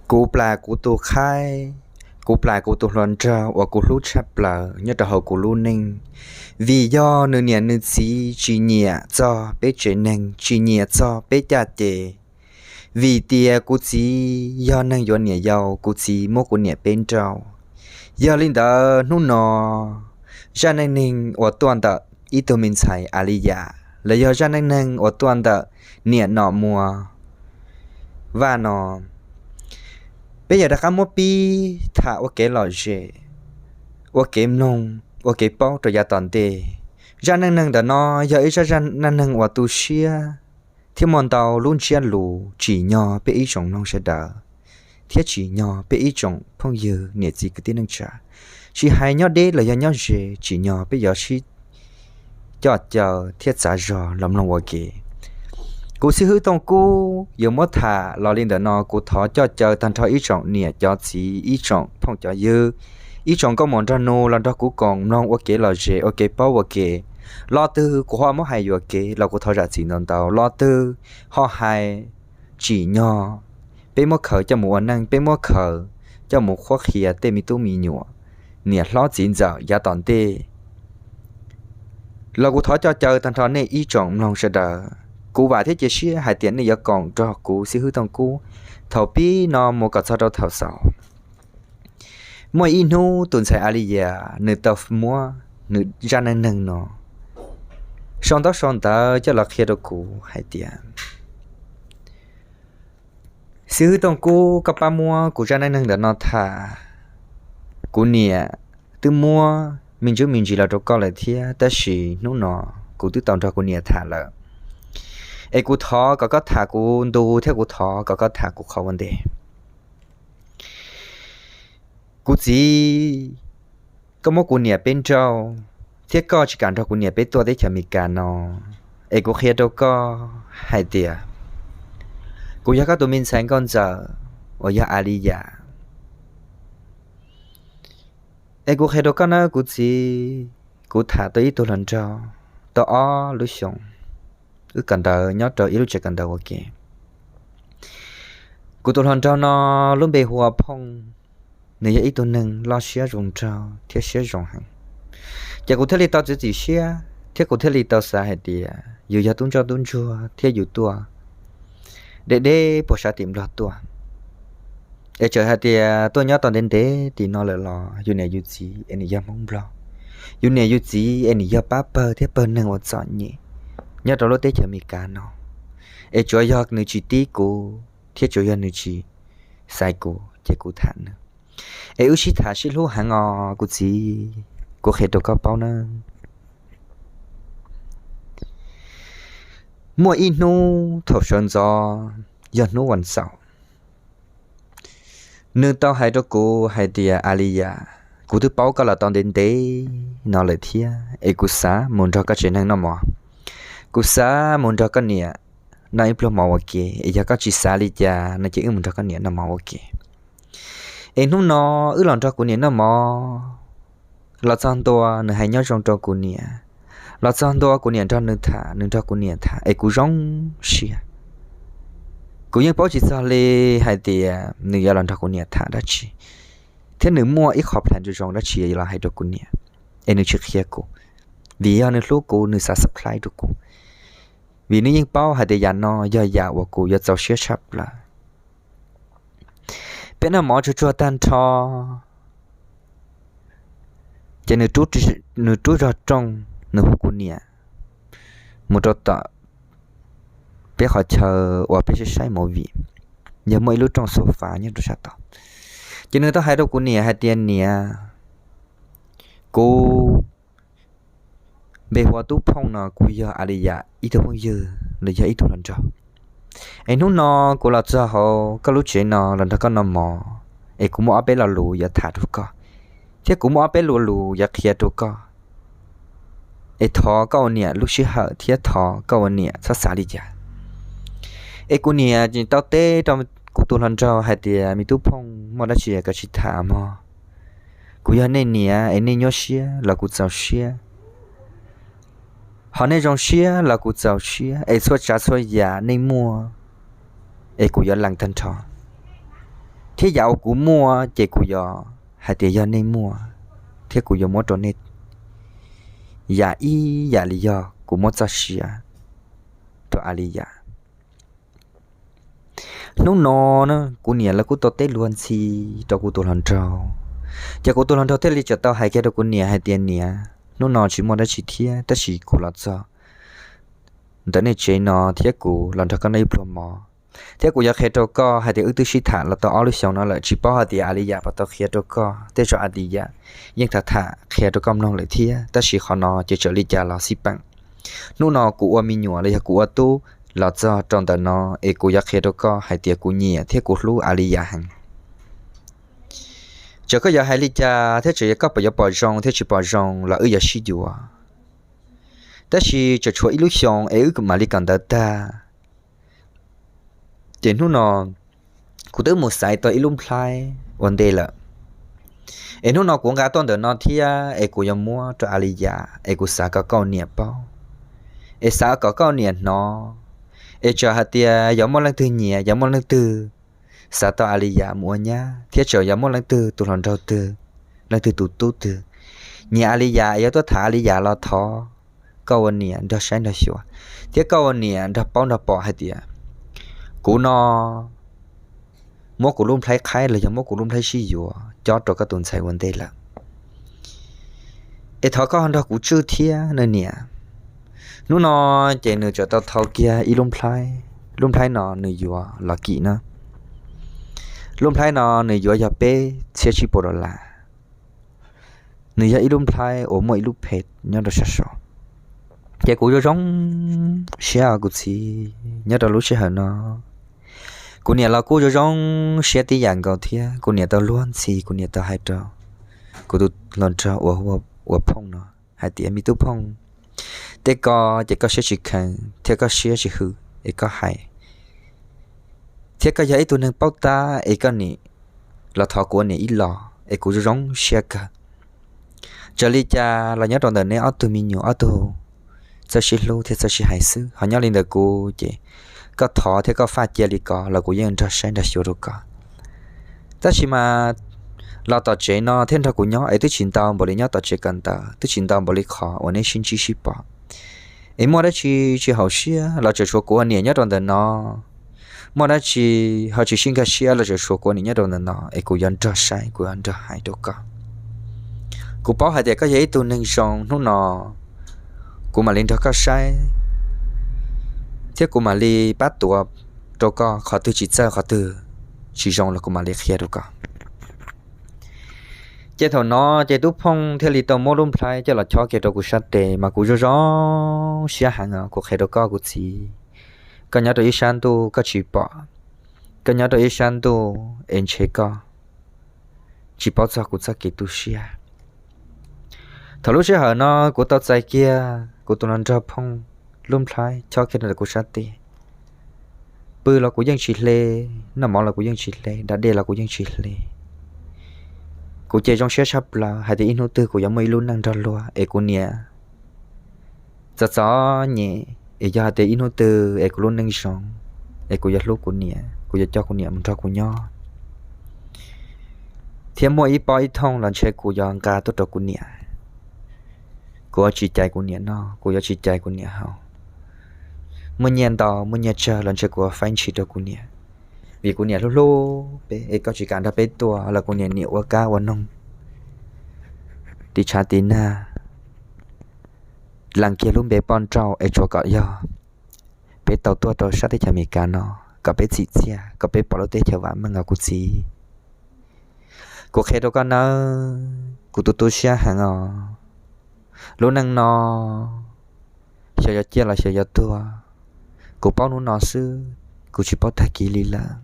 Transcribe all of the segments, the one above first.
Kuv plam kuv tus qhaib, kuv plam kuv tus hluas nraug uas kuv hlub tshaj plaws nyob rau hauv kuv lub neej, vim yog nws niam nws txiv tsis nyiam txog peb tsev neeg, tsis nyiam txog peb caj ces. Vim tias kuv txiv yog neeg yuav niam yau, kuv txiv muab kuv niam peb nrauj. Yog li ntawd hnub no, zaj neej neeg uas tuaj ntawm ib tug me ntxhais Aliyah, los yog zaj neej neeg uas tuaj ntawm niam Nom Muas Vaj no, peb yuav rov qab muab pib tham ua kev lom zem, ua kev mloog, ua kev paub rau yav tom ntej. Zaj neej neeg ntawm no yog ib zaj neej neeg uas tu siab thiab muaj ntau lub ntsiab lus tsim nyog peb ib tsoom mloog sawv daws, thiab tsim nyog peb ib tsoom phooj ywg niam txiv kwv tij neej tsa, tsis hais nyob deb los yog nyob ze, tsim nyog peb yuav sib coj caw thiab txav zog los mloog ua ke. Kuv xib hwb Tooj Kub yuav muab tham los li ntawm no, kuv thov coj caw tag nrho ib tsoom niam cov txiv, ib tsoom phooj cov ywg, ib tsoom nkauj muam nraug nus los nrog kuv koom mloog ua kev lom zem, ua kev paub ua ke. Lo twg kuv ho muab hais yuam kev los kuv thov zam txim ntau ntau. Lo twg ho hais tsim nyog peb muab khaws coj mus ua neej, peb muab khaws coj mus qhuab qhia tej me tub me nyuam, niam hlob txiv ntxawm yav tom ntej los kuv thov coj caw tag nrho nej ib tsoom mloog sawv daws. Kuv vam thiab cia siab hais tias nej yuav koom nrog kuv xib hwb Tooj Kub thaum pib no mus kom txog rau thaum xaus. Muaj ib hnub tus ntxhais Aliyah nws tau muab nws zaj neej neeg no sau ntaub sau ntawv coj los qhia rau kuv hais tias, xib hwb Tooj Kub, koj pab muab kuv zaj neej neeg ntawm no tham. Kuv niam twb muab me ntsuj me ntsis los rau koj lawm thiab, tab sis hnub no kuv twb tau nrog kuv niam tham lawm. Es kuv thov kom koj tham kuv ntu thiab kuv thov kom koj tham kuv qhov ua ntej. Kuv txiv, koj muab kuv niam peb nrauj thiab koj tsis kam nrog kuv niam peb tuaj teb chaws Amelikas no. Es kuv qhia rau koj hais tias kuv yog koj tus me ntxhais nkauj ntxawm uas yog Aliyah. Es kuv qhia rau koj nawb kuv txiv, kuv tham tau ib tug hluas nraug tau ob lub xyoos, wb kawm ntawv nyob rau ib lub tsev kawm ntawv ua ke. Kuv tus hluas nraug no lub npe hu ua Phooj, nws yog ib tug neeg loj siab zoo nraug thiab siab zoo heev. Ces kuv thiaj li tau txiav txim siab thiab kuv thiaj li tau xav hais tias yus yog tub ntsoj tub ntsuag thiab yus tuaj deb deb puag sab tim Nplog tuaj, es txawm hais tias tuaj nyob tau ntev ntev tim no lawm los yus niam yus txiv es nws yog Hmoob Nplog, yus niam yus txiv es nws yog pab pawg thiab pawg neeg uas txom nyem nyob rau lub teb chaws Amelikas no, es tsuav yog nws tsis tib kuv thiab tsuav yog nws tsis xaiv kuv ces kuv tham nws. Es wb sib tham sib hlub heev os kuv txiv, kuv qhia rau koj paub nawb. Muaj ib hnub thaum sawv ntxov, yog hnub vas xaum, nws tau hais rau kuv hais tias, Aliyah, kuv twb paub koj los tau ntev ntev no lawm thiab, es kuv xav mus nrog koj tsev neeg noj mov. Kuv xav mus nrog koj niam noj ib pluag mov ua ke, es yog koj tsis xav li cas no ces wb mus nrog koj niam noj mov ua ke. Es hnub no wb los nrog kuv niam noj mov, los txog ntua nws hais nyob zoo rau kuv niam, los txog ntua kuv niam nrog nws tham, nws nrog kuv niam tham, es kuv zoo siab. Kuv yeej paub tsis txog li hais tias nws yuav los nrog kuv niam tham dab tsi, thiab nws muaj ib qho plan zoo zoo dab tsi yuav los hais rau kuv niam, es nws tsis qhia kuv, vim yog nws hlub kuv, nws xav surprise rau kuv, vim nws yeej paub hais tias yam no yog yam uas kuv yuav txaus siab tshaj plaws. Peb noj mov tsuag tsuag tag nrho, ces nws rub zog rooj, nws hu kuv niam mus rau tom peb qhov chaw uas peb saib saib movie, yog muaj ib lub rooj sofa nyob rau sab tod. Ces nws tau hais rau kuv niam hais tias, Niam, kuv npe hu ua Tub Phooj no, kuv yog Aliyah ib tug phooj ywg los yog ib tug hluas nraug. Es hnub no kuv los txog hauv koj lub tsev no los nrog koj noj mov, es kuv muaj ob peb lo lus yuav tham rau koj, thiab kuv muaj ob peb lo lus yuav qhia rau koj. Es thov koj ua niam lub sij hawm thiab thov koj ua niam txhob xav li cas. Es kuv niam tau teb rau kuv tus hluas nraug hais tias, Me Tub Phooj, muaj dab tsi koj tsis tham mog. Kuv yog nej niam es nej nyuaj siab los kuv txaus siab, ho nej zoo siab los kuv txaus siab, es txhua tsav txhua yam nej muaj es kuv yuav lees tag nrho. thiab yam uas kuv muaj ces kuv yuav hais tias yog nej muaj, thiab kuv yuav muab rau nej yam ib yam li yog kuv muab txoj sia rau Aliyas. Hnub no na, kuv niam lawv kuj tau teb luag ntxhi rau kuv tus hluas nraug, ces kuv tus hluas nraug thiaj li txawm tau hais kiag rau kuv niam hais tias, niam, hnub no tsis muaj dab tsi thiab, tab sis kuv los txog ntawm nej tsev no thiab kuv los nrog koj noj ib pluag mov, thiab kuv yuav qhia rau koj hais tias wb twb sib tham los tau ob lub xyoos no lawm, tsis paub hais tias Aliyas puas tau qhia rau koj. Tej zaum Aliyas yeej tham tham qhia rau koj mloog lawm thiab, tab sis qhov no ces txawm li cas los xij peem, hnub no kuv ua me nyuam los yog kuv ua tub los txog rau ntawm no, es kuv yuav qhia rau koj hais tias kuv nyiam thiab kuv hlub Aliyas heev. Txawm koj yuav hais li cas thiab txawm yog koj puas yuav pom zoo thiab tsis pom zoo los wb yuav sib yuav, tab sis tseem tshuav ib lub xyoos es wb mam li kawm ntawv tag. Ces hnub no kuv twb mus xaiv tau ib lub nplhaib ua ntej lawm, es hnub no kuv nqa tuaj ntawm no thiab es kuv yuav muab rau Aliyas, es kuv xav kom koj niam paub, es xav kom koj niam hnov, es txawm hais tias yog muaj leej twg nyiam, yog muaj leej twg xav tau Aliyas mus ua nyab, thiab txawm yog muaj leej twg tus hluas nraug twg, leej twg tus tub twg nyiam Aliyas es yuav tuaj tham Aliyas los thov koj ua niam nrog saib nrog xyuas, thiab koj ua niam nrog paub nrog pom hais tias kuv no muab kuv lub nplhaib qhaib los yog muab kuv lub nplhaib sib yuav cob rau koj tus ntxhais ua ntej lawm, es thov koj nrog kuv tswj thiab nawb niam. Hnub no ces nws txawm tau thau kiag ib lub nplhaib, lub nplhaib no nws yuav los kim na, lub nplhaib no nws yuav yog peb txhiab tsib puas dollar. Nws yog ib lub nplhaib uas muaj ib lub phem nyob rau sab saud. Ces kuv zoo zoo siab os kuv txiv, nyob rau lub sij hawm no kuv niam los kuj zoo zoo siab tib yam nkaus thiab. Kuv niam tau luag ntxhi, kuv niam tau hais rau kuv tus hluas nraug uas hu ua Phooj no hais tias, me tub Phooj, tej ko ces koj siab tsis kheev thiab koj siab tsis hwm es koj hais, thiab koj yog ib tug neeg paub tab es koj nim los thov kuv ua niam ib los es kuv zoo zoo siab kawg. Txawm li cas los nyob rau ntawm neb ob tug me nyuam ob tug txoj sib hlub thiab txoj sib hais xwb, ho nyob li ntawm kuv ces koj thov thiab koj faj cia li ko los kuv yeej nrog saib nrog xyuas rau koj. Tab sis mas los tom tsev no thiab nrog kuv nyob es twb tsis ntau npaum li nyob tom tsev kawm ntawv, twb tsis ntau npaum li qhov uas neb sib ntsib sib pom. Es muaj dab tsi tsis haum siab los tseem tshuav kuv ua niam nyob rau ntawm no, muaj dab tsi ho tsis sib nkag siab los tseem tshuav kuv ua niam nyob rau ntawm no es kuv yuav nrog saib, kuv yuav nrog hais rau koj. Kuv paub hais tias koj yog ib tug neeg zoo, hnub no kuv mam li nrog koj saib thiab kuv mam li pab tuav rau koj, qhov twg tsis txawj qhov twg tsis zoo los kuv mam li qhia rau koj. Ces thaum no ces tub Phooj thiaj li tau muab lub nplhaib coj los chob kiag rau kuv sab tes, mas kuv zoo zoo siab heev os, kuv qhia rau koj kuv txiv, koj nyob rau ib sab ntuj koj tsis pom, koj nyob rau ib sab ntuj es ntshe koj tsis paub txog kuv txoj kev tu siab. Thaum lub sij hawm no kuv tau txais kiag kuv tus hluas nraug Phooj lub nplhaib chob kiag rau kuv sab tes, pw los kuv yeej tsis hle, noj mov los kuv yeej tsis hle, da dej los kuv yeej tsis hle. Kuv ces zoo siab tshaj plaws hais tias ib hnub twg kuv yuav muaj ib lub neej nrog luag es kuv niam txom txom nyem, es yog hais tias ib hnub twg es kuv lub neej zoo es kuv yuav hlub kuv niam, kuv yuav coj kuv niam mus nrog kuv nyob, thiab muaj ib pob ib thooj los ntshe kuv yuav nqa tuaj rau kuv niam. Kuv yuav tsis cais kuv niam noj, kuv yuav tsis cais kuv niam haus. Muaj nyiaj ntau muaj nyiaj tsawg los ntshe kuv yuav faib ntshis rau kuv niam, vim kuv niam hlub hlub peb es koj tsis kam nrog peb tuaj los kuv niam niam ua kab ua noog, tiv tshav tiv nag, lees kiag lub npe poj nrauj es tsuas kom yog peb tau tuaj rau sab teb chaws Amelikas no, kom peb txim txiaj, kom peb pom lub teb chaws vam meej os kuv txiv. Kuv qhia rau koj nawb, kuv tu tu siab heev os. Lub neej no xyov yuav ciaj los xyov yuav tuag, kuv paub hnub no xwb, kuv tsis paub tag kis li lawm.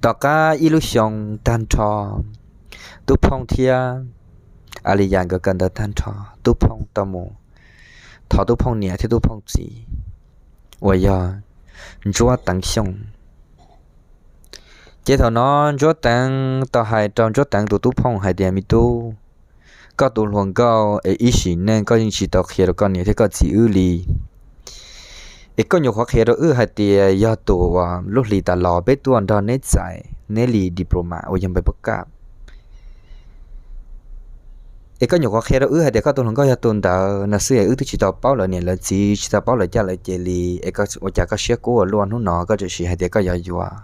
Tom qab ib lub xyoo tag nrho, Tub Phooj thiab Aliyas nkawd kawm ntawv tag nrho, Tub Phooj tau mus thov Tub Phooj niam thiab Tub Phooj txiv uas yog Ntsuab Teev Xyooj. Ces thaum no Ntsuab Teev tau hais rau Ntsuab Teev tus tub Phooj hais tias, me tub, koj tus hluas nkauj es ib sim neej koj yeej tsis tau qhia rau koj niam thiab koj txiv wb li. Es koj nyuam qhuav qhia rau wb hais tias yog tus uas lub hlis tas los peb tuaj nrog neb txais neb li diploma uas yog npe pab kaj. Es koj nyuam qhuav qhia rau wb hais tias koj tus hluas nkauj yog tus ntawd no xwb es wb twb tsis tau paub lawv niam lawv txiv, tsis tau paub lawv caj lawv ces li, es ua cas koj siab kub ua luaj hnub no koj tseem hais tias koj yuav yuav.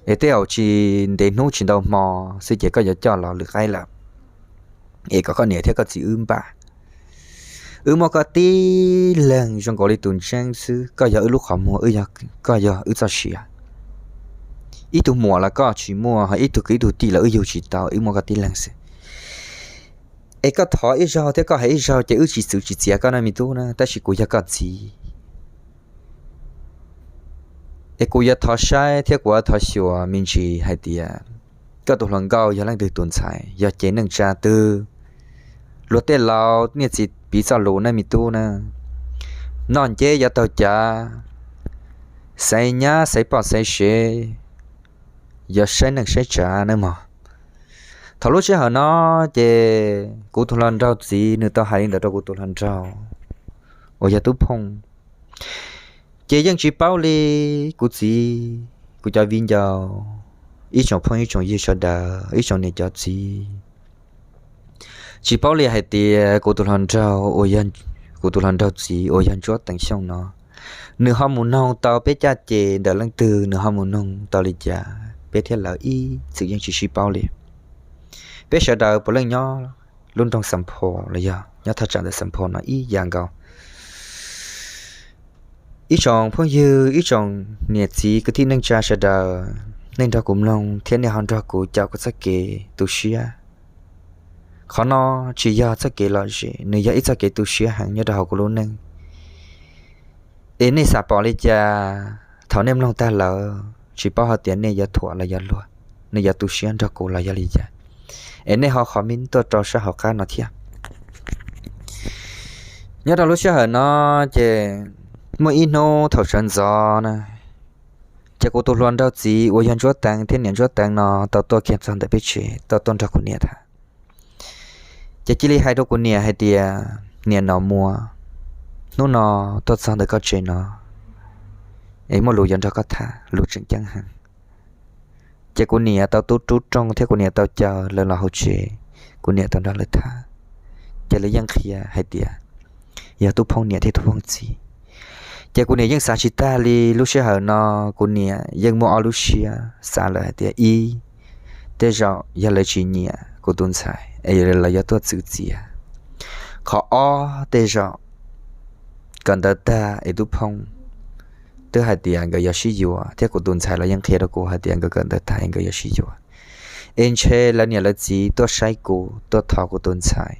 Es tej zaum tsis ntev hnub tsis ntau hmo xwb ces koj yuav coj los lwm qaib lawm. Es kom koj niam thiab koj txiv wb npaj. Wb muaj koj tib leeg zoo nkaus li tus ntseeb xwb, koj yog wb lub qhov muag, koj yog wb txoj sia. Ib tug muam los koj tsis muaj, ho ib tug kwv ib tug tij los wb yug tsis tau, wb muaj koj tib leeg xwb. Es koj thov ib zaug thiab koj hais ib zaug ces wb tsis txwv tsis txiav koj na me tub na, tab sis kuv yog koj txiv. Es kuv yuav thov saib thiab kuv yuav thov xyuas me ntsis hais tias koj tus hluas nkauj yog leej twg tus ntxhais, yog cev neej tsa twg. Luag tej laus niaj txiv piv txoj lus na me tub na, noj nceb yuav taug cav, xaiv nyab xaiv poj xaiv sev, yuav saib neej saib tsav nawb mog. Thaum lub sij hawm no ces kuv tus hluas nraug txiv nws tau hais li ntawd rau kuv tus hluas nraug uas yog Tub Phooj. Ces yeej tsis paub li kuv txiv, kuv cov viv ncaus, ib tsoom phooj ib tsoom ywg sawv daws, ib tsoom niam cov txiv, tsis paub li hais tias kuv tus hluas nraug uas yog, kuv tus hluas nraug txiv uas yog Ntsuab Teev Xyooj no, nws ho mus noog tau peb caj ces ntawm leej twg, nws ho mus noog tau li cas, peb thiab lawv ib txwm yeej tsis sib paub li. Peb sawv daws puav leej nyob lub nroog Xam Phos los yog nyob thaj tsam ntawm Xam Phos no ib yam nkaus. Ib tsoom phooj ywg, ib tsoom niam txiv kwv tij neej tsa sawv daws, nej nrog kuv mloog thiab nej ho nrog kuv caum kuv txoj kev tu siab. Qhov no tsis yog txoj kev lom zem, nws yog ib txoj kev tu siab heev nyob rau hauv kuv lub neej. Es nej xav pom li cas thaum nej mloog tag lawm, tsis paub hais tias nej yuav thuam los yuav luag, nej yuav tu siab nrog kuv los yog li cas. Es nej ho comment tuaj rau sab hauv qab no thiab. Nyob rau lub sij hawm no ces muaj ib hnub thaum sawv ntxov na, ces kuv tus hluas nraug txiv uas yog Ntsuab Teev thiab niam Ntsuab Teev no tau tuaj kiag txog ntawm peb tsev, tau tuaj nrog kuv niam tham. Ces cia li hais rau kuv niam hais tias, Niam Nom Muas, hnub no tuaj txog ntawm koj tsev no, es muaj lus yuav nrog koj tham, lus tseem ceeb heev. Ces kuv niam tau tub rub rooj thiab kuv niam tau caw lawv los hauv tsev, kuv niam tau nrog lawv tham. Ces lawv yeej qhia hais tias yog Tub Phooj niam thiab Tub Phooj txiv. Ces kuv niam yeej xav tsis tag li, lub sij hawm no kuv niam yeej muaj ob lub siab xav lawm hais tias, ib, tej zaum yog lawv tsis nyiam kuv tus ntxhais es lawv yuav tuaj txwv txiav. Qhov ob, tej zaum kawm ntawv tag es Tub Phooj twb hais tias nkawd yuav sib yuav, thiab kuv tus ntxhais los yeej qhia rau kuv hais tias nkawd kawm ntawv tag es nkawd yuav sib yuav. Es ntshe lawv niam lawv txiv tuaj saib kuv, tuaj thov kuv tus ntxhais,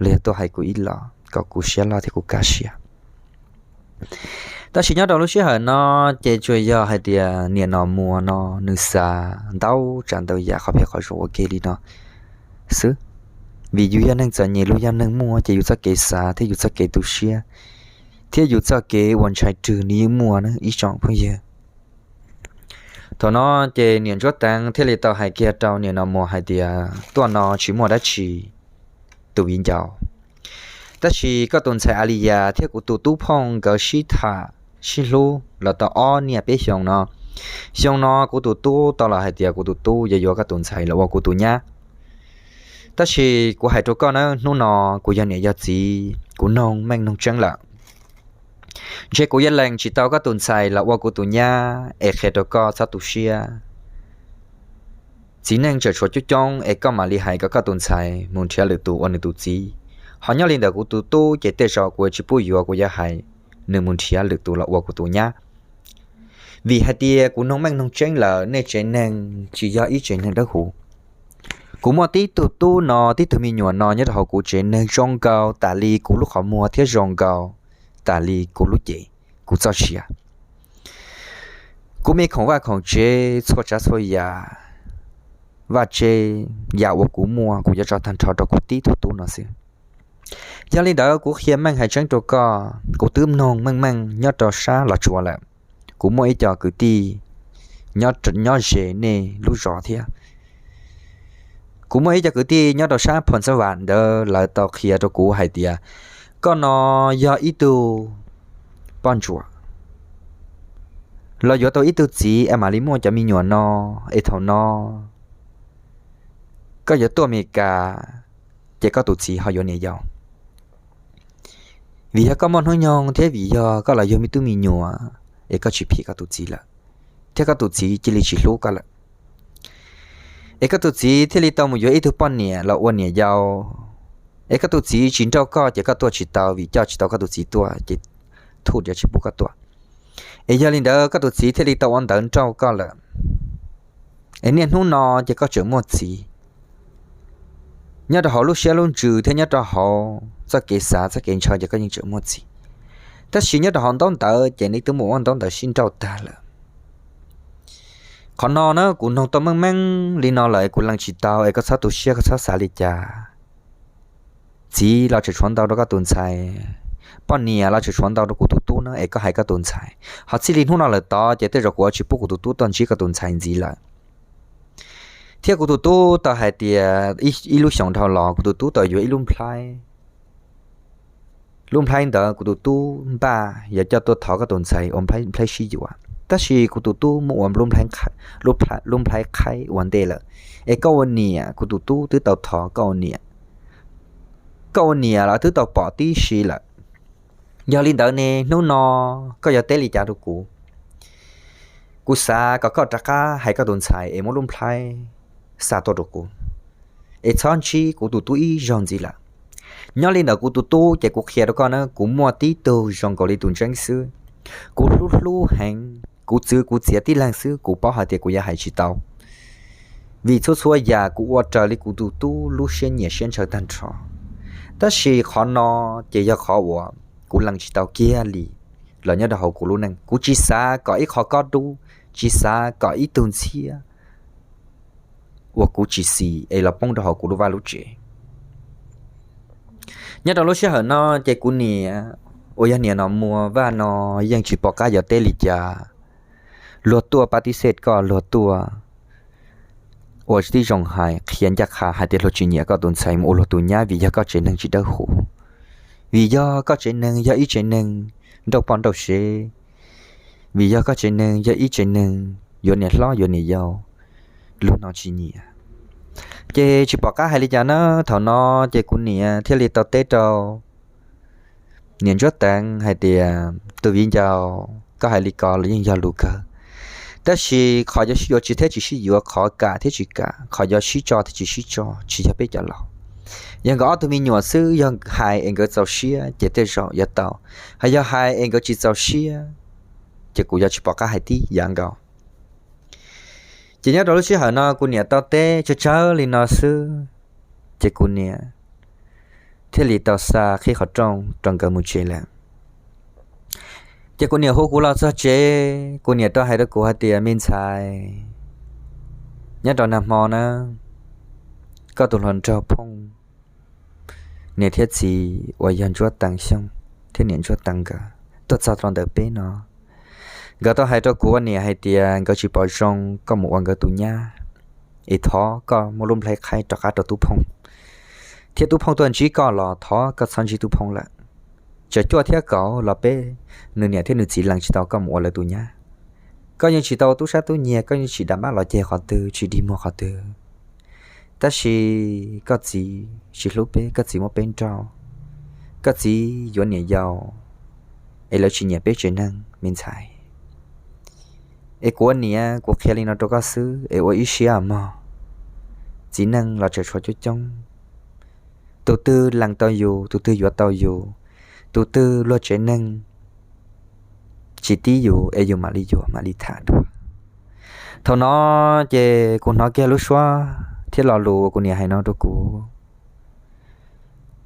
los yog tuaj hais kuv ib los kom kuv siab loj thiab kuv kaj siab. Tab sis nyob rau lub sij hawm no ces tsuas yog hais tias niam Nom Muas no nws xav ntau tsav ntau yam qhov phem qhov zoo ua ke li no xwb. Vim yus yog neeg txom nyem, luag yog neeg muaj, ces yus txoj kev xav thiab yus txoj kev tu siab thiab yus txoj kev uas ntshai rwg nws yeej muaj na ib tsoom phooj ywg. Thaum no ces niam Ntsuab Teev thiaj li tau hais kiag rau niam Nom Muas hais tias, Tuaj no tsis muaj dab tsi, tus viv ncaus. Tab sis koj tus ntxhais A Li Yas thiab kuv tus tub Phooj nkawd sib tham sib hlub los tau ob niaj peb xyoo no. Xyoo no kuv tus tub tau los hais tias kuv tus tub yuav yuav koj tus ntxhais los ua kuv tus nyab. Tab sis kuv hais rau koj na, hnub no kuv yog niam yog txiv, kuv noog meej noog tseeb lawm. Ntshe kuv yuav lees tsis tau koj tus ntxhais los ua kuv tus nyab, es qhia rau koj txhob tu siab. Txiv neej tseem tshuav coob coob es koj mam li hais kom koj tus ntxhais mus nrhiav lwm tus ua nws tus txiv. Ho nyob li ntawm kuv tus tub ces tej zaum kuv tsis pub yuav, kuv yuav hais nws mus nrhiav lwm tus los ua kuv tus nyab. Vim hais tias kuv noog meej noog tseeb lawm, nej tsev neeg tsis yog ib tsev neeg dawb huv. Kuv muaj tib tug tub no, tib tug me nyuam no nyob rau hauv kuv tsev neeg zoo nkaus tas li kuv lub qhov muag thiab zoo nkaus tas li kuv lub cev, kuv txoj sia. Kuv me khoom vaj khoom tsev, txhua tsav txhua yam, vaj tsev, yam uas kuv muaj kuv yuav tso tag nrho rau kuv tib tug tub no xwb. Yog li ntawd kuv qhia meej hais tseeb rau koj, kuv twb mloog meej meej nyob rau sab Los Tsuas lawm. Kuv muaj ib co kwv tij nyob ze nej lub zos thiab. Kuv muaj ib co kwv tij nyob rau sab Phoo Xab Vam ntawd, lawv tau qhia rau kuv hais tias koj no yog ib tug poj ntsuam los yuav tau ib tug txiv es mam li muaj cov me nyuam no, es thaum no koj yuav tuaj Amelikas, ces koj tus txiv ho yuav niam yau. Vim yog koj muaj hnub nyoog thiab vim yog koj los yug me tub me nyuam, es koj tsis phim koj tus txiv lawm, thiab koj tus txiv cia li tsis hlub koj lawm. Es koj tus txiv thiaj li tau mus yuav ib tug poj niam los ua niam yau. Es koj tus txiv tsis nrauj koj ces koj tuaj tsis tau, vim coj tsis tau koj tus txiv tuaj ces thuj diav tsis pub koj tuaj. Es yog li ntawd koj tus txiv thiaj li tau ua ntawv nrauj koj lawm. Es niaj hnub no ces koj tseem muaj txiv. Nyob rau hauv lub siab lub ntsws thiab nyob rau hauv txoj kev xav txoj kev ntshaw ces koj yeej tseem muaj txiv. Tab sis nyob rau hauv ntaub ntawv ces nws twb mus ua ntaub ntawv sib nrauj tag lawm. Qhov no na kuv noog tau meej meej li no lawm es kuv lees tsis tau, es koj txhob tu siab, koj txhob xav li cas. Txiv los tseem tshuav ntau rau koj tus ntxhais, poj niam los tseem tshuav ntau rau kuv tus tub na, es koj hais koj tus ntxhais. Ho txij li hnub no lawm tod ces tej zaum kuv yuav tsis pub kuv tus tub tuaj ntsib koj tus ntxhais ntxiv lawm. Thiab kuv tus tub tau hais tias ib lub xyoos dhau los kuv tus tub tau yuav ib lub nplhaib. Lub nplhaib ntawd kuv tus tub npaj yuav coj tuaj thov koj tus ntxhais ua nplhaib sib yuav, tab sis kuv tus tub muab ua lub nplhaib qhaib ua ntej lawm. Es koj ua niam, kuv tus tub twb tau thov koj ua niam, koj ua niam los twb tau pom tib si lawm. Yog li ntawd ne hnub no koj yuav teb li cas rau kuv? Kuv xav kom koj rov qab hais koj tus ntxhais es muab lub nplhaib xa tuaj rau kuv, es txhob ntsib kuv tus tub ib zaug ntxiv lawm. Nyob li ntawm kuv tus tub ces kuv qhia rau koj na, kuv muaj tib tug zoo nkaus li tus ntseeb xwb. Kuv hlub hlub heev, kuv txwv kuv txiav tib leeg xwb kuv paub hais tias kuv yuav hais tsis tau, vim txhua txhua yam kuv ua raws li kuv tus tub lub siab nyiam siab ntshaw tag nrho. Tab sis qhov no ces yog qhov uas kuv lees tsis tau kiag li. Los nyob rau hauv kuv lub neej, kuv tsis xav kom ib qho kob dub, tsis xav kom ib tug ntxhiab uas kuv tsis xis es los poob rau hauv kuv lub vaj lub tsev. Nyob rau lub sij hawm no ces kuv niam uas yog niam Nom Muas Vaj no yeej tsis pom qab yuav teb li cas. Luag tuaj pab tib xej koj, luag tuaj ua tib zoo hais qhia ncaj qha hais tias luag tsis nyiam koj tus ntxhais mus ua luag tus nyab vim yog koj tsev neeg tsis dawb huv, vim yog koj tsev neeg yog ib tsev neeg nrauj poj nrauj sev, vim yog koj tsev neeg yog ib tsev neeg yuav niam hlob yuav niam yau, luag no tsis nyiam. Ces tsis pom qab hais li cas na, thaum no ces kuv niam thiaj li tau teb rau niam Ntsuab Teev hais tias, tus viv ncaus, koj hais li ko los yeej yog lus kawg, tab sis qhov yuav sib yuav tsis thiab tsis sib yuav, qhov kam thiab tsis kam, qhov yuav sib tso thiab tsis sib tso tsis yog peb cov laus. Yog nkawd ob tug me nyuam xwb, yog hais es nkawd txaus siab ces tej zaum yuav tau, ho yog hais es nkawd tsis txaus siab ces kuv yuav tsis pom qab hais tib yam nkaus. Ces nyob rau lub sij hawm no kuv niam tau teb tsawg tsawg li no xwb, ces kuv niam thiaj li tau xa qhib qhov rooj rau nkawd mus tsev lawm. Ces kuv niam hu kuv los txog tsev, kuv niam tau hais rau kuv hais tias, me ntxhais, nyob rau nag hmo na, koj tus hluas nraug Phooj niam thiab txiv uas yog Ntsuab Teev Xyooj thiab niam Ntsuab Teev nkawd tuaj txog rau ntawm peb no. Nkawd tau hais rau kuv ua niam hais tias nkawd tsis pom zoo koj mus ua nkawd tus nyab, es thov koj muab lub nplhaib qhaib rov qab rau Tub Phooj, thiab Tub Phooj tuaj ntsib koj los thov koj txhob ntsib Tub Phooj lawm. Tsam cuaj thiab kaum los peb, nws niam thiab nws txiv lees tsis tau koj mus ua lawv tus nyab. Koj yeej tsis tau tub sab tub nyiag, koj yeej tsis dam mab los ceg qhov twg, tsis dig muag qhov twg. Tab sis koj txiv tsis hlub peb, koj txiv muab peb nrauj, koj txiv yuav niam yau, es lawv tsis nyiam peb tsev neeg, me ntxhais. Es kuv ua niam kuv qhia li no rau koj xwb es ua ib siab mog. Txiv neej los tseem tshuav coob coob, tus twg lees tau yus, tus twg yuav tau yus, tus twg luag tsev neeg tsis tib yus es yus mam li yuav mam li tham dua. Thaum no ces kuv hnov kiag lub suab thiab lo lus kuv niam hais no rau kuv,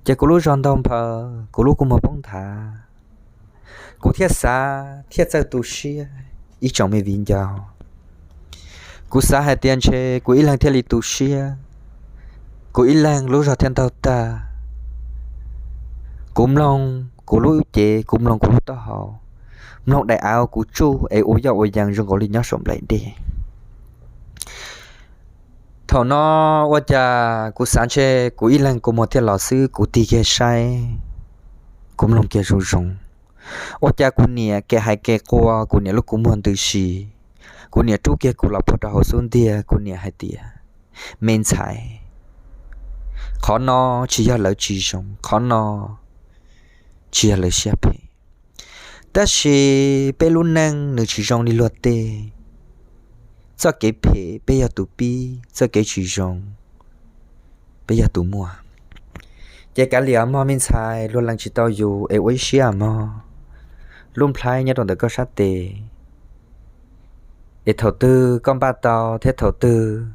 ces kuv lub zog ntaug nphaws, kuv lub kua muag poob nthav, kuv thiaj xav thiaj txawj tu siab ib tsoom me viv ncaus. Kuv xav hais tias ntshe kuv ib leeg thiaj li tu siab, kuv ib leeg lub zog thiaj ntaug tag. Kuv mloog kuv lub cev, kuv mloog kuv lub taub hau, mloog daim av kuv tsuj es ua yoj ua yees zoo nkaus li nyob saum nplaim dej. Thaum no ua cas kuv xav ntshe kuv ib leeg kua muag thiaj los xwb, kuv tig kiag saib, kuv mloog kiag zoo zoo. Ua cas kuv niam kev hais kev quaj, kuv niam lub kua muag ntws si. Kuv niam rub kiag kuv los puag rau hauv xub ntiag, kuv niam hais tias, me ntxhais, qhov no tsis yog lawv tsis zoo, qhov no tsis yog lawv siab phem, tab sis peb lub neej nws tsis zoo li luag tej. Txoj kev phem peb yog tus pib, txoj kev tsis zoo peb yog tus muaj. Ces kav liam mog me ntxhais, luag lees tsis tau yus es ua ib siab mog. Lub nplhaib nyob rau ntawm koj sab tes, es thaum twg koj npaj tau thiab thaum twg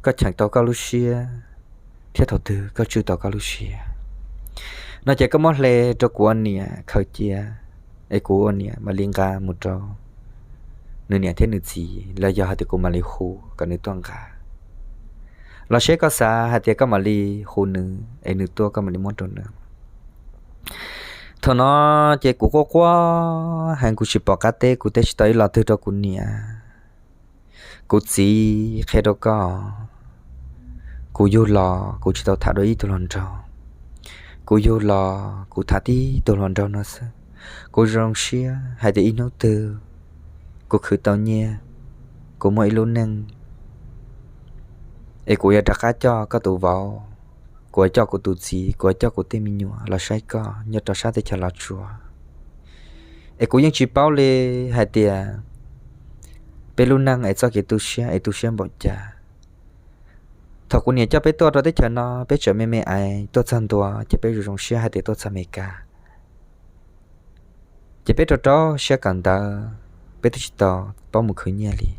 koj cheem tau koj lub siab, thiab thaum twg koj tswj tau koj lub siab no ces koj muab hle rau kuv ua niam khaws cia, es kuv ua niam mam li nqa mus rau nws niam thiab nws txiv, los yog hais tias kuv mam li hu kom nws tuaj nqa. Los seb koj xav hais tias koj mam li hu nws es nws tuaj koj mam li muab rau nws. Thaum no ces kuv quaj quaj heev, kuv tsis pom qab teb, kuv teb tsis tau ib lo twg rau kuv niam. Kuv txiv, qhia rau koj, kuv yug los kuv tsis tau tham dua ib tug hluas nraug. Kuv yug los kuv tham tib tug hluas nraug no xwb. Kuv zoo siab hais tias ib hnub twg kuv khwv tau nyiaj, kuv muaj ib lub neej, es kuv yuav rov qab coj koj tus vauv, kuv yuav coj kuv tus txiv, kuv yuav coj kuv tej me nyuam los saib koj nyob rau sab teb chaws Los Tsuas. Es kuv yeej tsis paub li hais tias peb lub neej es txoj kev tu siab es tu siab npaum cas. Thaum kuv niam coj peb tuaj rau teb chaws no peb tseem me me ais, tuaj txog ntua ces peb zoo zoo siab hais tias tuaj txog Amelikas. Ces peb rau rau siab kawm ntawv, peb twb tsis tau paub mus khwv nyiaj li,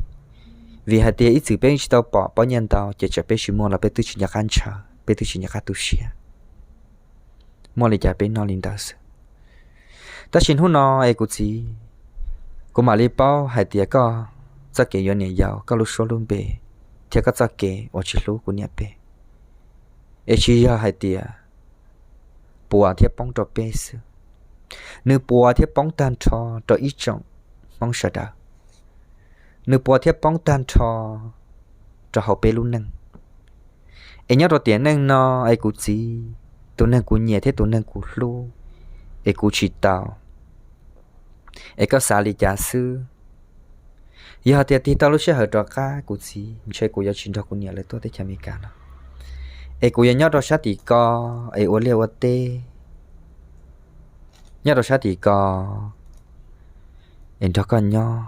vim hais tias ib txwm peb tsis tau pom pob nyiaj ntau ces txawm peb tsis muaj los peb twb tsis nco qab ntshaw, peb twb tsis nco qab tu siab. Muaj li cas peb noj li ntawd xwb. Tab sis hnub no es kuv txiv, kuv mam li paub hais tias koj txoj kev yuav niam yau, koj lub suab lub npe, thiab koj txoj kev uas tsis hlub kuv niam peb, es tsis yog hais tias puas thiab poob rau peb xwb. Nws puas thiab poob tag nrho rau ib tsoom Hmoob sawv daws. Nws puas thiab poob tag nrho rau hauv peb lub neej. Es nyob rau tiam neej no es kuv txiv, tus neeg kuv nyiam thiab tus neeg kuv hlub, es kuv tsis tau. Es koj xav li cas xwb? Yog tias tig tau lub sij hawm rov qab kuv txiv, ntshe kuv yuav tsis nrog kuv niam lawv tuaj teb chaws Amelikas no, es kuv yuav nyob rau sab tim ko es ua liaj ua teb nyob rau sab tim ko es nrog koj nyob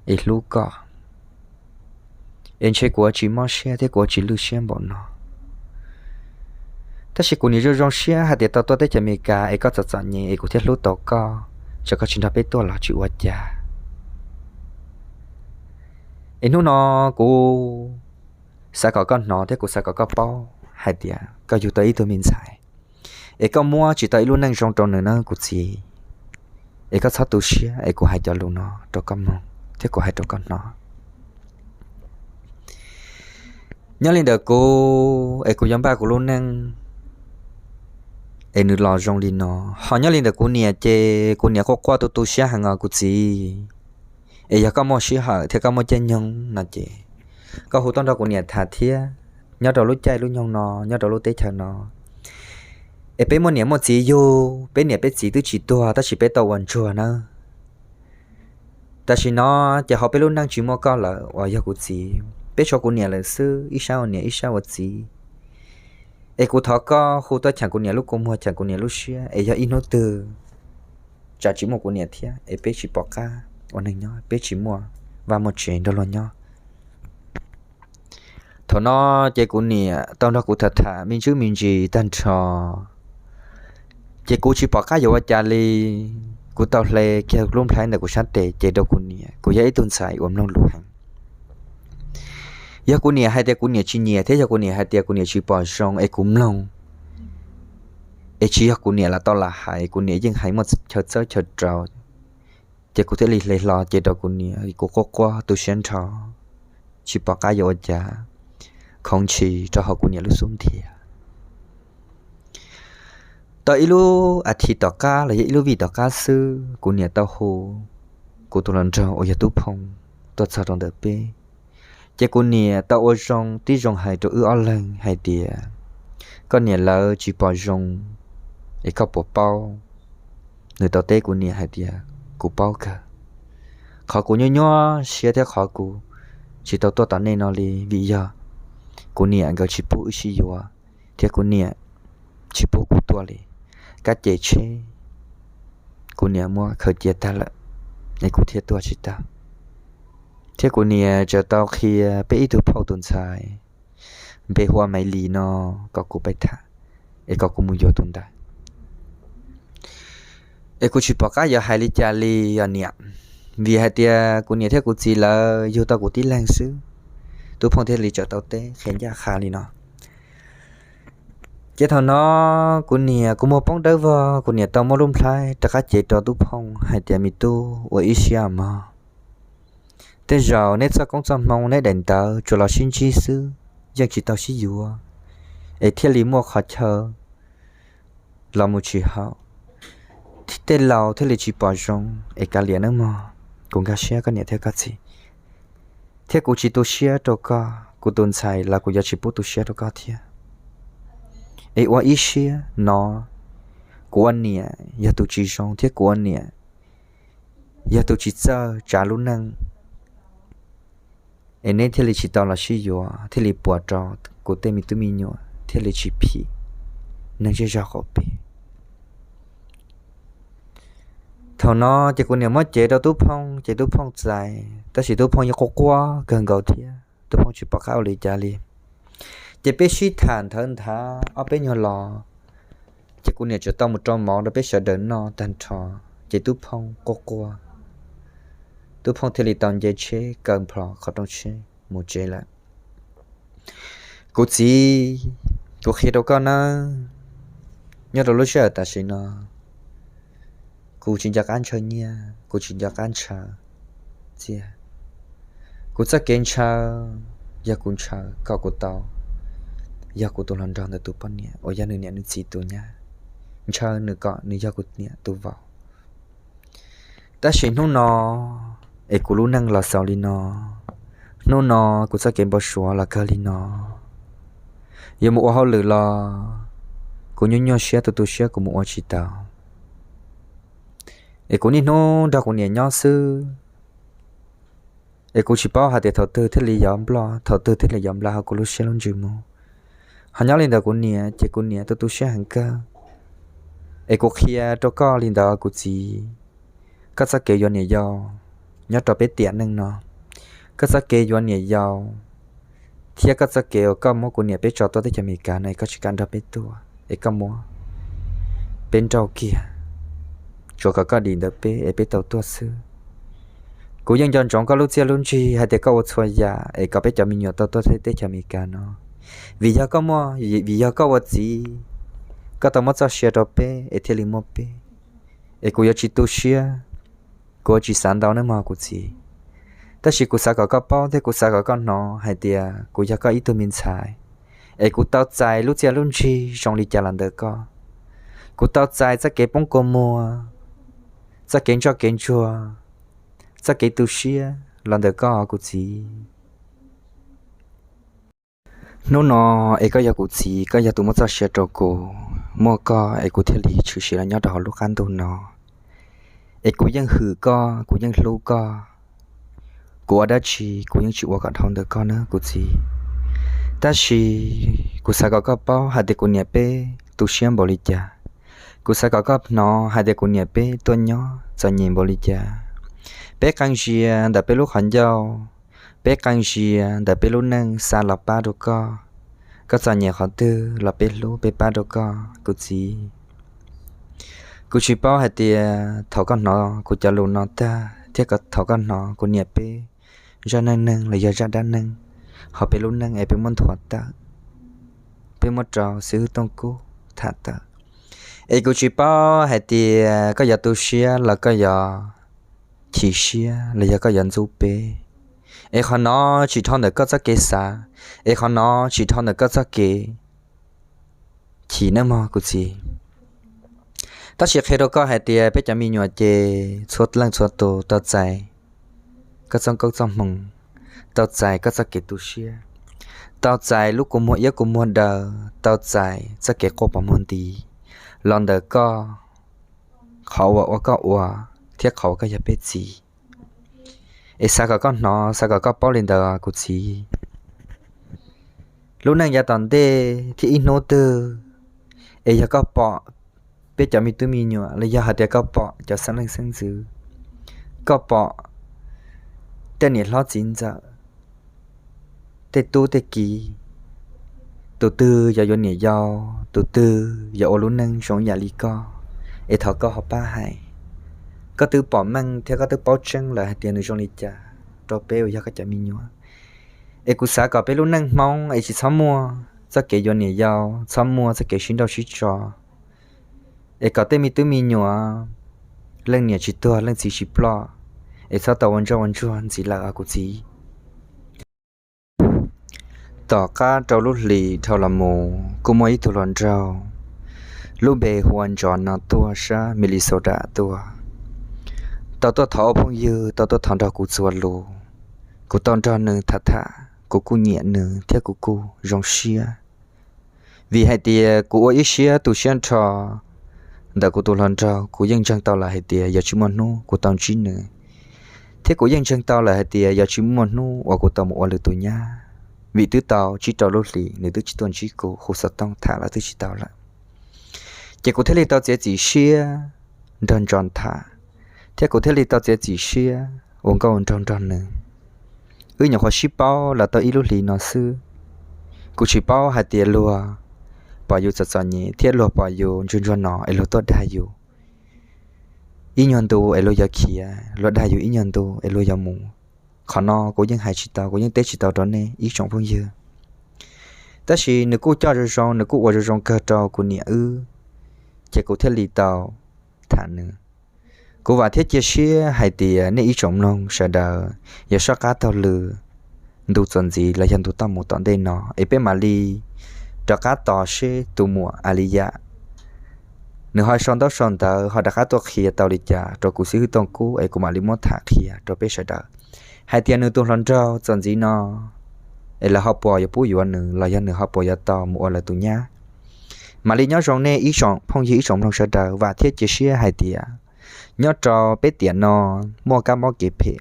es hlub koj, es ntshe kuv yuav tsis mob siab thiab kuv yuav tsis lwj siab npaum no. Tab sis kuv niam zoo zoo siab hais tias tau tuaj teb chaws Amelikas es koj txom txom nyem es kuv thiaj hlub tau koj, txawm koj tsis nrog peb tuaj los tsis ua cas. Es hnub no kuv xav kom koj hnov thiab kuv xav kom koj paub hais tias koj yug tau ib tug me ntxhais, es koj muab tsis tau ib lub neej zoo rau nws na kuv txiv. Es koj txhob tu siab es kuv hais cov lus no rau koj mloog thiab kuv hais rau koj hnov. Nyob li ntawm kuv es kuv yuav npaj kuv lub neej es nws los zoo li no. Ho nyob li ntawm kuv niam ces kuv niam quaj quaj tu tu siab heev os kuv txiv. Es yog koj muaj sij hawm thiab koj muaj caij nyoog no ces koj hu tuaj nrog kuv niam tham thiab, nyob rau lub caij lub nyoog no, nyob rau lub teb chaws no, es peb muaj niam muaj txiv yug, peb niam peb txiv twb tsis tuag tab sis peb tau ua ntsuag nawb. Tam sim no ces hauv peb lub neej tsis muaj koj lawm uas yog kuv txiv, peb tshuav kuv niam lawm xwb, ib sab ua niam ib sab ua txiv. Es kuv thov koj hu tuaj cheem kuv niam lub kua muag, cheem kuv niam lub siab, es yog ib hnub twg tsam tsis muaj kuv niam thiab es peb tsis pom qab ua neeg nyob, peb tsis muaj vaj muaj tsev nrog luag nyob. Thaum no ces kuv niam tau nrog kuv tham tham me ntsis me ntsis tag nrho, ces kuv tsis pom qab yuav ua cas li. Kuv tau hle kiag lub nplhaib ntawm kuv sab tes ces rau kuv niam, kuv yog ib tug ntxhais uas mloog lus heev. Yog kuv niam hais tias kuv niam tsis nyiam thiab yog kuv niam hais tias kuv niam tsis pom zoo es kuv mloog, es tsis yog kuv niam lam tau lam hais, kuv niam yeej hais muaj chaw txawb chaw rau, ces kuv thiaj li hle hlo ces rau kuv niam, kuv quaj quaj tu siab nrho, tsis pom qab yuav ua cas, khoov ntshis rau hauv kuv niam lub xub ntiag. Tau ib lub as thiv tom qab los yog ib lub vij tom qab xwb, kuv niam tau hu kuv tus hluas nraug uas yog Tub Phoo tuaj txog rau ntawm peb. Ces kuv niam tau ua zoo tib zoo hais rau wb ob leeg hais tias, koj niam lawv tsis pom zoo, es koj puas paub? nws tau teb kuv niam hais tias, kuv paub kawg. Qhov kuv nyuaj nyuaj siab thiab qhov kuv tsis tau tuaj tom nej no li vim yog kuv niam nkawd tsis pub wb sib yuav, thiab kuv niam tsis pub kuv tuaj li. Kab ces tsheb kuv niam muab khaws cia tag lawm, es kuv thiaj tuaj tsis tau. Thiab kuv niam tseem tau qhia peb ib tug phauj tus ntxhais npe hu ua Maiv Lis no kom kuv pab tham, es kom kuv mus yuav tus ntawd. Es kuv tsis pom qab yuav hais li cas li os niam, vim hais tias kuv niam thiab kuv txiv lawv yug tau kuv tib leeg xwb. Tub Phooj thiaj li tseem tau teb qhia ncaj qha li no. Ces thaum no kuv niam kuv muag poob dawb vog, kuv niam tau muab lub nplhaib rov qab cev rau Tub Phooj hais tias, me tub, ua ib siab mog. Tej zaum neb txoj koob txoj hmoo neb daim ntawv tsuas los sib ntsib xwb, yeej tsis tau sib yuav, es thiaj li muaj qhov chaw los mus tsis haum, tej laus thiaj li tsis pom zoo, es kav liam nawb mog. Kuv nkag siab koj niam thiab koj txiv, thiab kuv tsis tu siab rau koj, kuv tus ntxhais los kuv yuav tsis pub tu siab rau koj thiab. Es ua ib siab no, kuv ua niam yog tus tsis zoo thiab kuv ua niam yog tus tsis txawj tsav lub neej, es neb thiaj li tsis tau los sib yuav, thiaj li puas rau kuv tej me tub me nyuam thiaj li tsis phim neeg zej zog qaum peg. Thaum no ces kuv niam muab cev rau Tub Phooj, ces Tub Phooj txais, tab sis Tub Phooj yeej quaj quaj kawg nkaus thiab, Tub Phooj tsis pom qab ua li cas li. Ces peb sib tham nthawv nthav ob peb nyuag los, ces kuv niam tseem tau mus rau mov rau peb sawv daws noj tag nrho, ces Tub Phooj quaj quaj, Tub Phooj thiaj li tau nce tsheb kaw nplho qhov rooj tsheb mus tsev lawm. Kuv txiv, kuv qhia rau koj nawb, nyob rau lub sij hawm tam sim no kuv tsis nco qab ntshaw nyiaj, kuv tsis nco qab ntshaw txiaj. Kuv txoj kev ntshaw yog kuv ntshaw kom kuv tau yog kuv tus hluas nraug ntawm tus poj niam uas yog nws niam nws txiv tus nyab, ntshaw nws kom nws yog kuv niam tus vauv. Tab sis hnub no es kuv lub neej los xaus li no, hnub no kuv txoj kev npau suav los kawg li no, yuav mus ua hauj lwm los kuv nyuaj nyuaj siab tu tu siab kuv mus ua tsis tau. Es kuv niaj hnub nrog kuv niam nyob xwb, es kuv tsis paub hais tias thaum twg thiaj li yuav nploj, thaum twg thiaj li yuav npla hauv kuv lub siab lub ntsws mus. Ho nyob li ntawd kuv niam ces kuv niam tu tu siab heev kawg. Es kuv qhia rau koj li ntawd kuv txiv, koj txoj kev yuav niam yau nyob rau peb tiam neej no, koj txoj kev yuav niam yau thiab koj txoj kev uas koj muab kuv niam peb tso tuaj teb chaws Amelikas no es koj tsis kam nrog peb tuaj es koj muab peb nrauj kiag, tsuas kom koj dim ntawm peb es peb tau tuaj xwb. Kuv yeej nco ntsoov koj lub txiaj lub ntsig hais tias koj ua txhua yam es kom peb cov me nyuam tau tuaj teb chaws Amelikas no. Vim yog koj muaj, vim yog koj ua txiv, koj tau muab txoj sia rau peb es thiaj li muaj peb. Es kuv yuav tsis tu siab, kuv yuav tsis xav ntau nawb mog kuv txiv. Tab sis kuv xav kom koj paub thiab kuv xav kom koj hnov hais tias kuv yog koj ib tug me ntxhais, es kuv tau txais lub txiaj lub ntsig zoo li cas los ntawm koj. Kuv tau txais txoj kev poob kua muag, txoj kev ntsoj kev ntsuag, txoj kev tu siab los ntawm koj kuv txiv. Hnub no es koj yog kuv txiv, koj yog tus muab txoj sia rau kuv, muaj koj es kuv thiaj li tshwm sim los nyob rau hauv lub qab ntuj no. Es kuv yeej hwm koj, kuv yeej hlub koj, kuv ua dab tsi kuv yeej tsis ua kom dhau ntawm koj nawb kuv txiv. Tab sis kuv xav kom koj paub hais tias kuv niam peb tu siab npaum li cas. Kuv xav kom koj hnov hais tias kuv niam peb tuaj nyob txom nyem npaum li cas. Peb qee zias ntawm peb lub qhov ncauj, peb qee zias ntawm peb lub neej xa los pab rau koj. Koj txom nyem qhov twg los peb hlub peb pab rau koj kuv txiv. Kuv tsis paub hais tias thaum koj hnov kuv cov lus no tag thiab thaum koj hnov kuv niam peb zaj neej neeg los yog zaj dab neeg hauv peb lub neej es peb muab nthuav tawm, peb muab rau xib hwb Tooj Kub tham tawm, es kuv tsis paub hais tias koj yuav tu siab los koj yuav chim siab los yog koj yuav ntxub peb. Es qhov no tsis dhau ntawm koj txoj kev xav, es qhov no tsis dhau ntawm koj txoj kev chim nawb mog kuv txiv. Tab sis qhia rau koj hais tias peb cov me nyuam ces txhua leej txhua tus tau txais koj txoj koob txoj hmoo, tau txais koj txoj kev tu siab, tau txais lub kua muag iab kua muag daw, tau txais txoj kev quaj pov muag nti los ntawm koj qhov uas ua koj ua thiab qhov uas koj yog peb txiv. Es xav kom koj hnov, xav kom koj paub li ntawd kuv txiv. Lub neej yav tom ntej thiab ib hnub twg es yog koj pom peb cov me tub me nyuam los yog hais tias koj pom cov xeeb leej xeeb ntxwv, koj pom tej niam hlob txiv ntxawm, tej tub tej kiv, tus twg yuav yuav niam yau, tus twg yuav ua lub neej zoo yam li koj, es thov koj ho pab hais. Koj twb pom meej thiab koj twb paub tseeb lawm hais tias nws zoo li cas rau peb uas yog koj cov me nyuam. Es kuv xav kom peb lub neej Hmoob es tsis txhob muaj txoj kev yuav niam yau, txhob muaj txoj kev sib nrauj sib tso, es kom tej me tub me nyuam leej niam tsis tuag leej txiv tsis ploj, es txhob tau ua ntsoj ua ntsuag ntxiv lawm os kuv txiv. Tom qab rau lub hlis dhau los mus kuj muaj ib tug hluas nraug lub npe hu ua Ntsos no tuaj sab Minnesota tuaj, tau tuaj thov ua phooj ywg, tau tuaj thov nrog kuv txuas lus. Kuv tau nrog nws tham tham, kuv kuj nyiam nws thiab kuv kuj zoo siab, vim hais tias kuv ua ib siab tu siab nrho ntawm kuv tus hluas nraug, kuv yeej ntseeg tau lawm hais tias yog tsis muaj hnub kuv tau ntsib nws, thiab kuv yeej ntseeg tau lawm hais tias yog tsis muaj hnub uas kuv tau mus ua lwm tus nyab, vim twb tau tsib rau lub hlis nws twb tsis tuaj ntsib kuv, hu xov tooj tham los twb tsis tau lawm. Ces kuv thiaj li tau txiav txim siab nrog Ntsos tham, thiab kuv thiaj li tau txiav txim siab ua nkauj ua nraug nrog nws. Wb nyuam qhuav sib paub los tau ib lub hlis no xwb. Kuv tsis paub hais tias luag pom yus txom txom nyem thiab luag pom yus ntsuag ntsuag no es luag tuaj dag yus ib nyuag ntu es luag yuav khiav, luag dag yus ib nyuag ntu es luag yuav mus. Qhov no kuv yeej hais tsis tau, kuv yeej teb tsis tau rau nej ib tsoom phooj ywg. Tab sis nws kuj coj zoo zoo, nws kuj ua zoo zoo kawg rau kuv niam wb, ces kuv thiaj li tau tham nws. Kuv vam thiab cia siab hais tias nej ib tsoom mloog sawv daws yuav soj qab taug lw ntu txuas ntxiv los yog ntu toj mus tom ntej no, es peb mam li rov qab tos seb tus muam Aliyah nws ho sau ntaub sau ntawv ho rov qab tuaj qhia tau li cas rau kuv xib hwb Tooj Kub, es kuv mam li muab tham qhia rau peb sawv daws hais tias nws tus hluas nraug txuas ntxiv no es lawv ho puas yuav pub yuav nws los yog nws ho puas yuav tau mus ua lawv tus nyab. Mam li nyob zoo nej ib tsoom phooj ywg ib tsoom mloog sawv daws, vam thiab cia siab hais tias nyob rau peb tiam no muaj kab mob kev phem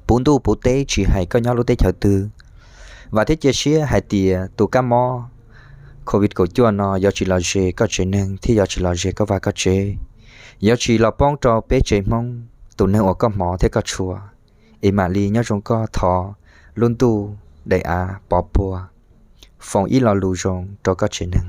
puv ntuj puv teb tsis hais koj nyob lub teb chaws twg. Vam thiab cia siab hais tias tus kab mob covid kaum cuaj no yuav tsis los ze koj tsev neeg thiab yuav tsis los ze koj vaj koj tsev, yuav tsis los poob rau peb tsev Hmoob tus neeg uas koj hmov thiab koj tshua. Es mam li nyob zoo koj, thov lub ntuj daim av pov puag, foom ib lo lus zoo rau koj tsev neeg.